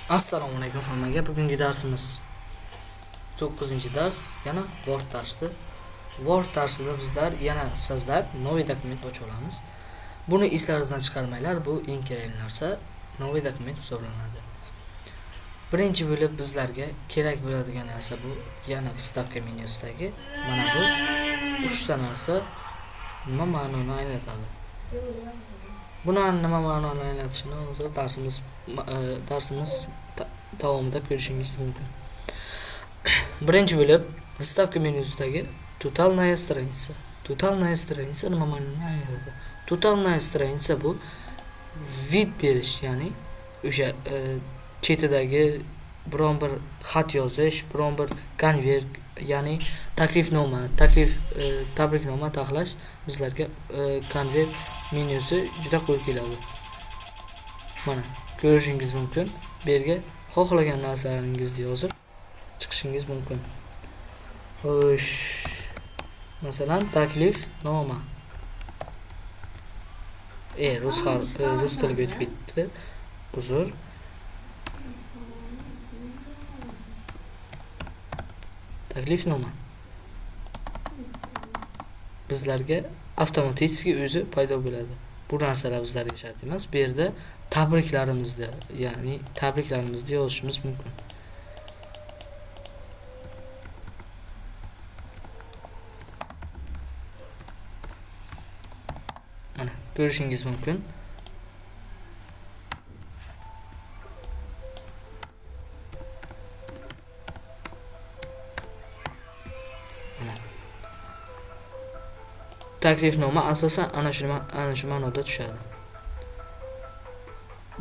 Assalomu alaykum hammaga. Bugungi darsimiz 9-dars, yana Word darsi. Word darsida bizlar yana создать новый документ ochib olamiz. Buni eslaringizdan chiqarmanglar, bu eng kerakli narsa новый документ hisoblanadi. Birinchi bo'lib bizlarga kerak bo'ladigan narsa bu yana вставка menyusidagi mana bu 3 ta narsa nima ma'noni anglatadi. Buni nima ma'noni anglatishini o'zi darsimiz davomida ko'rishingiz mumkin. Birinchi bo'lib вставка menyusidagi totalная страница. Totalная страница nima ma'noni anglatadi? Totalная страница bu vid berish, ya'ni o'sha chetidagi biron bir xat yozish, biron bir konvert, ya'ni taklifnoma, tabriknoma taxlash bizlarga konvert menyusi juda qo'l keladi. Mana ko'rishingiz mumkin. Bu yerga xohlagan narsalaringizni yozib chiqishingiz mumkin. Xo'sh, masalan, taklifnoma. Rus tiliga o'tib ketdi. Uzr. Taklifnoma bizlarga avtomatik o'zi paydo bo'ladi. Bu narsalar bizlarga shart emas. Bu yerda tabriklarimizni, ya'ni tabriklarimizni yozishimiz mumkin. Mana ko'rishingiz mumkin. Taklifnoma asosan ana shu ma'noda tushadi.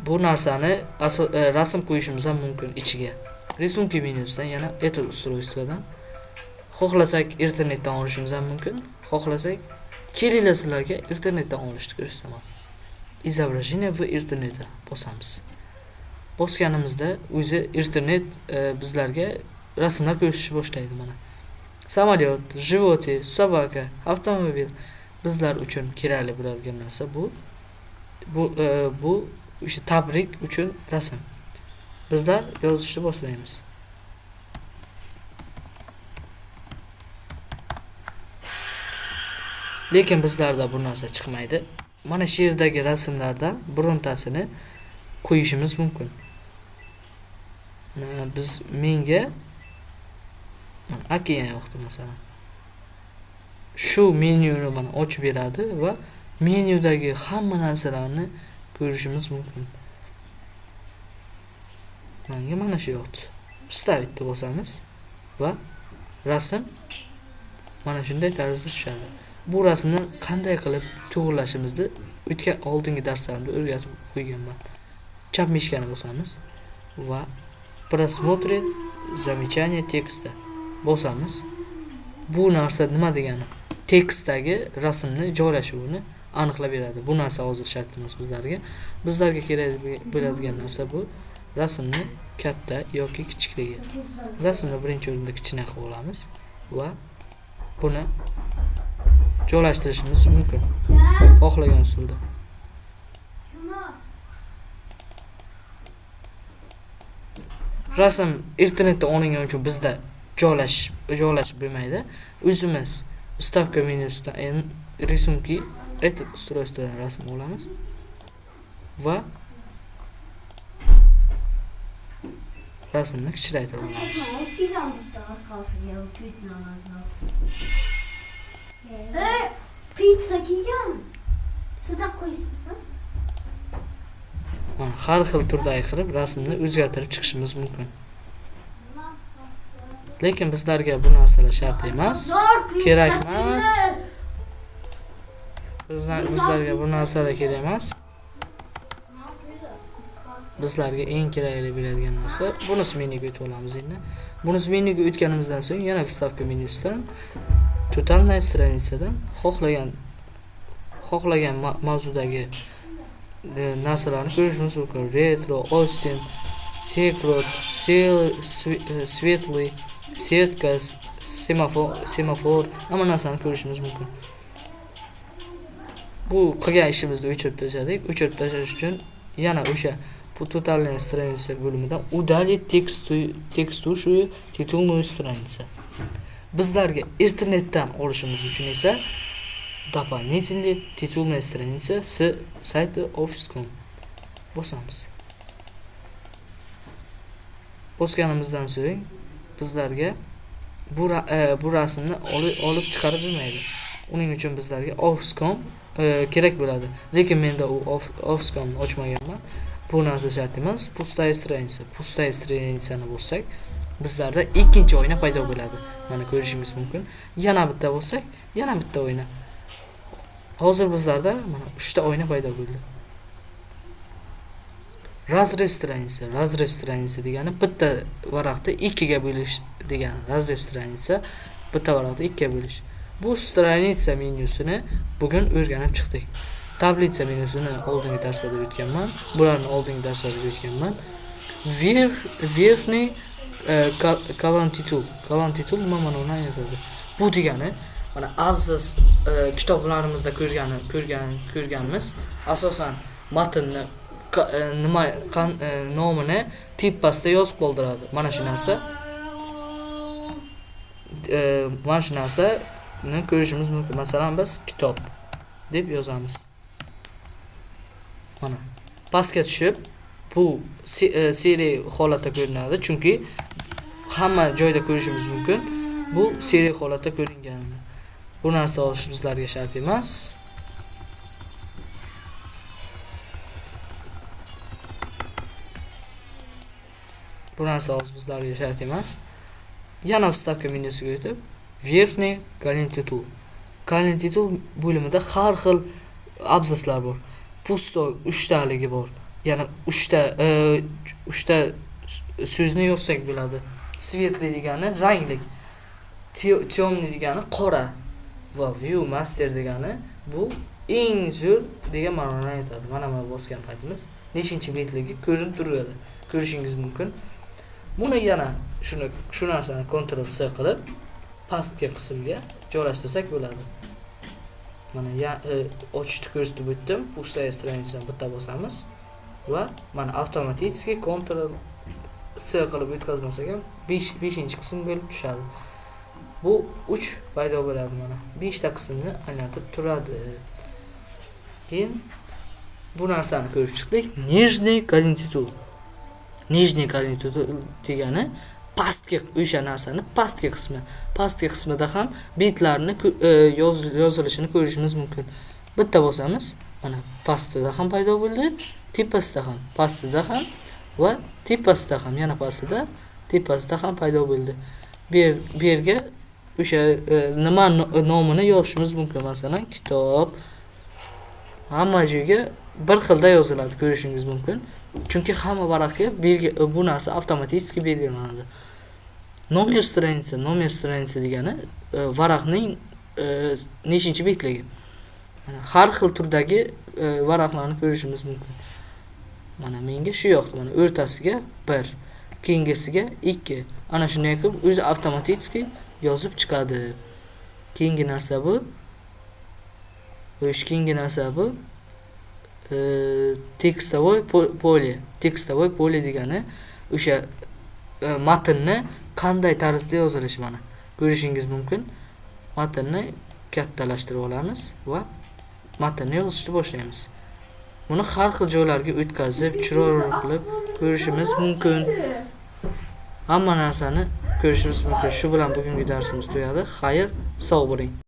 Bu narsani rasm qo'yishimiz ham mumkin ichiga. Рисунки menyusidan, yana это устройствоdan xohlasak internetdan olishimiz ham mumkin. Xohlasak kelinglar sizlarga internetdan olishni ko'rsataman. Изображение в internetda bosamiz. Bosganimizda o'zi internet bizlarga rasmlar ko'rsatishni boshlaydi mana. Samolyot, животные, собака, avtomobil bizlar uchun kerakli bo'ladigan narsa bu. Bu o'sha tabrik uchun rasm. Bizlar yozishni boshlaymiz. Lekin bizlarda bu narsa chiqmaydi. Mana shu yerdagi rasmlardan birontasini qo'yishimiz mumkin. Biz menga okean yoqdi masalan. Shu menyuni mana ochib beradi va menyudagi hamma narsalarni ko'rishimiz mumkin. Menga mana shu yoqdi. Вставить deb bosamiz va rasm mana shunday tarzda tushadi. Bu rasmni qanday qilib to'g'rilashimizni o'tgan oldingi darslarimda o'rgatib qo'yganman. Chap meshkani bosamiz va просмотреть замечание текста bosamiz. Bu narsa nima degani? Tekstdagi rasmni joylashuvini aniqlab beradi. Bu narsa hozir shart emas bizlarga. Bizlarga kerak bo'ladigan narsa bu rasmni katta yoki kichikligi. Rasmni birinchi o'rinda kichkina qilib olamiz va buni joylashtirishimiz mumkin. Xohlagan usulda. Rasm internetda olingan uchun bizda joylashib bo'lmaydi. O'zimiz вставка menyusidan рисунки это устройствоdan rasm olamiz va rasmni kichraytirib olamiz. Pizza kelgan. Suvda qo'yishsin. Mana har xil turdagi qilib rasmni o'zgartirib chiqishimiz mumkin. Lekin bizlarga bu narsalar shart emas, kerak emas. Bizlarga bu narsalar kerak emas. Bizlarga eng kerakli bo'ladigan narsa bonus menyuga o'tib olamiz endi. Bonus menyuga o'tganimizdan so'ng yana вставка menyusidan totalная страницаdan xohlagan mavzudagi narsalarni ko'rishimiz mumkin. Retro, Austin, Secret, Svetly, setka, semafor, hamma narsani ko'rishimiz mumkin. Bu qilgan ishimizni o'chirib tashladik. O'chirib tashlash uchun yana o'sha Титульная страница bo'limidan удалить текущую титульную страницу. Bizlarga internetdan olishimiz uchun esa дополнительный титульная страница с сайта office.com bosamiz. Bosganimizdan so'ng bizlarga bu rasmni olib chiqarib bermaydi. Uning uchun bizlarga office.com kerak bo'ladi. Lekin menda u office.comni ochmaganman. Bu narsa shart emas. Пустая страница. Пустая страница ni bossak, bizlarda ikkinchi oyna paydo bo'ladi. Mana ko'rishingiz mumkin. Yana bitta bossak, yana bitta oyna. Hozir bizlarda mana 3 ta oyna paydo bo'ldi. Разрыв страница. Разрыв страница degani bitta varaqni ikkiga bo'lish degani. Разрыв страница bitta varaqni ikkiga bo'lish. Bu страница menyusini bugun o'rganib chiqdik. Таблица menyusini oldingi darslarda o'tganman. Bularni oldingi darslarda o'tganman. Верхний колонтитул. Колонтитул nima ma'noni anglatadi? Bu degani mana abzas kitoblarimizda ko'rganimiz asosan matnni nima nomini tepasida yozib qoldiradi. Mana shu narsa mana shu narsani ko'rishimiz mumkin. Masalan, biz kitob deb yozamiz. Mana pastga tushib bu seriya holatda ko'rinadi, chunki hamma joyda ko'rishimiz mumkin. Bu seriya holatda ko'ringanini. Bu narsa olish bizlarga shart emas. Bu narsa olish bizlarga shart emas. Yana вставка menyusiga o'tib, верхний колонтитул. Колонтитул bo'limida har xil abzaslar bor. Пустой 3 taligi bor. Ya'ni 3ta so'zni yozsak bo'ladi. Светлый degani ranglik, темный degani qora va view master degani bu eng zo'r degan ma'noni anglatadi. Mana buni bosgan paytimiz nechinchi betligi ko'rinib turadi. Ko'rishingiz mumkin. Buni yana shu narsani Ctrl C qilib pastki qismga joylashtirsak bo'ladi. Mana ochishni ko'rsatib o'tdim. Пустая страница ni bitta bosamiz va mana avtomatik Ctrl C qilib o'tkazmasak ham 5-qism bo'lib tushadi. Bu 3 paydo bo'ladi mana. 5 ta qismni aylantirib turadi. Keyin bu narsani ko'rib chiqdik. Нижний колонтитул. Нижний колонтитул degani pastki o'sha narsani pastki qismi. Pastki qismida ham betlarni yozilishini ko'rishimiz mumkin. Bitta bosamiz, mana pastida ham paydo bo'ldi, tepasida ham, pastida ham va tepasida ham, yana pastida, tepasida ham paydo bo'ldi. Bu yerga o'sha nima nomini yozishimiz mumkin. Masalan, kitob hamma joyga bir xilda yoziladi, ko'rishingiz mumkin. Chunki hamma varaqga bu narsa avtomatik belgilanadi. Номер страницы, номер страницы degani varaqning nechinchi betligi. Mana har xil turdagi varaqlarni ko'rishimiz mumkin. Mana menga shu yoqdi. Mana o'rtasiga 1, keyingisiga 2. Ana shunday qilib o'zi avtomatik yozib chiqadi. Keyingi narsa bu. O'sh keyingi narsa bu. Текстовой поле. Текстовой поле degani o'sha matnni qanday tarzda yozilishi mana ko'rishingiz mumkin. Matnni kattalashtirib olamiz va matnni yozishni boshlaymiz. Buni har xil joylarga o'tkazib, chiroyli qilib ko'rishimiz mumkin. Hamma narsani ko'rishimiz mumkin. Shu bilan bugungi darsimiz tugadi. Xayr, sog' bo'ling.